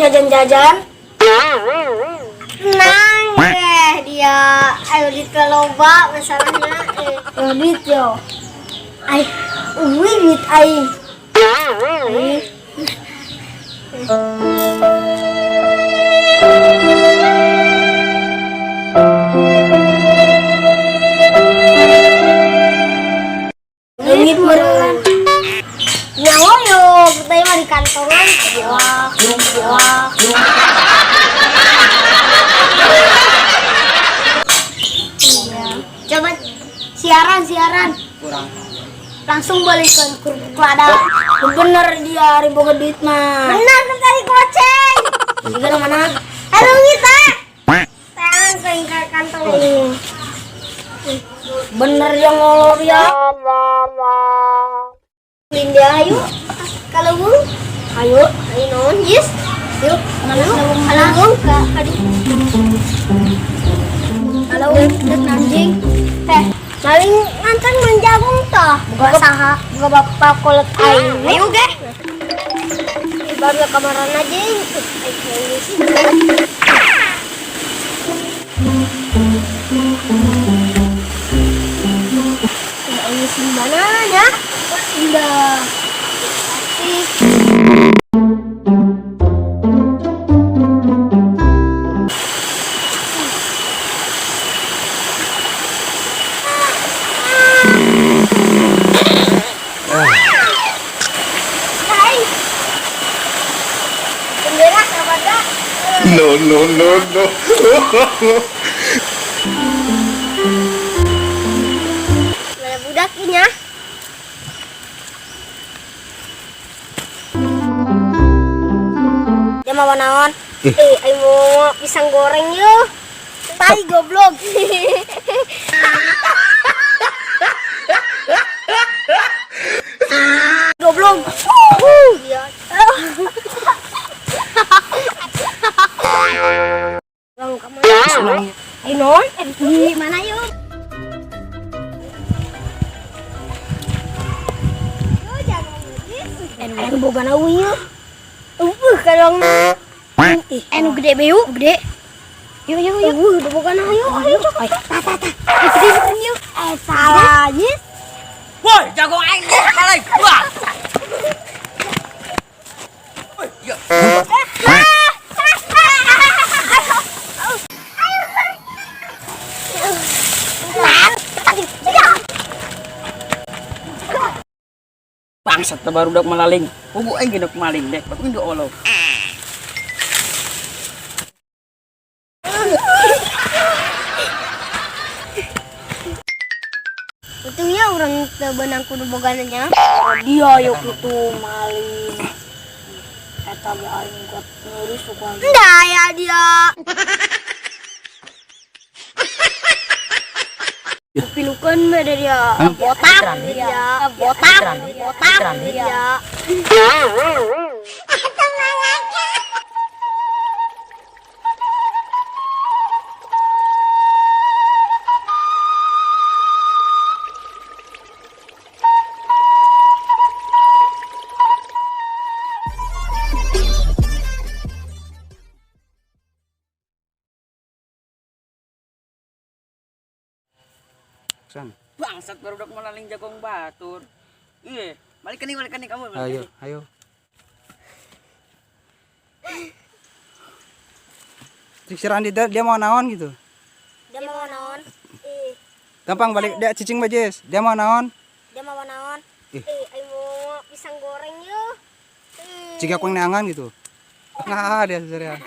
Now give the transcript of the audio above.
Jajan-jajan. Tenang deh dia. Ayo duit loba masalahnya. Duit yo. Ay, uwi duit aing. Leungit meureun. Nyawa yo, kita mah di kantongan. Ya, ya. Iya. Coba siaran. Kurang. Langsung balikan kerupuk lada. Bener dia ribu duit mah. Bener kan tadi goceng. Juga mana? Halo kita. Tangan ke kantong ini. Bener yang ngolor ya. Linda ayo. Kalau bu, ayo, ayo non, yes. Yuk, mana kalau bu, aduh. Kalau dek anjing, maling ngantan menjagung toh. Buka saha, buka bapak kolot aing. Ayo ge. Baru ke kamaran aja. Ini sih mana ya? Indah. No, no, no, no. Mana budak ini ya? Dia mau naon? Ayo mau pisang goreng yuk. Tai goblok. Goblok. Iya. Bang, kemana? Ayo non, di mana yuk? Anu boga nawi yuk. Kalau anu gede beu, gede. Yuk yuk yuk. Udah boga nawi yuk. Ayo cok. Ta ta ta. Gede yuk. Salah, yes. Woi, jago aing maling. Wah. Woi, ya. Bangsat baru dak malaling. Pugu aing genok maling dek, baku indo olo. Untungnya orang teu beunang kudu bogana nya. Dia yuk itu maling. Eta ge aing kuat nyuri suka. Enggak ya dia. Pilukeun we dia. Botak dia, botak, botak dia. Bangsat baru dak malaling jagong batur. Iya, balik nih kamu. Ayo, ayo. Cik Andi dia mau naon gitu. Dia mau naon? Gampang balik dia cicing bajes. Dia mau naon? Dia mau naon? Ayo mau pisang goreng yuk. Jika aku neangan gitu. Nah, dia sebenarnya.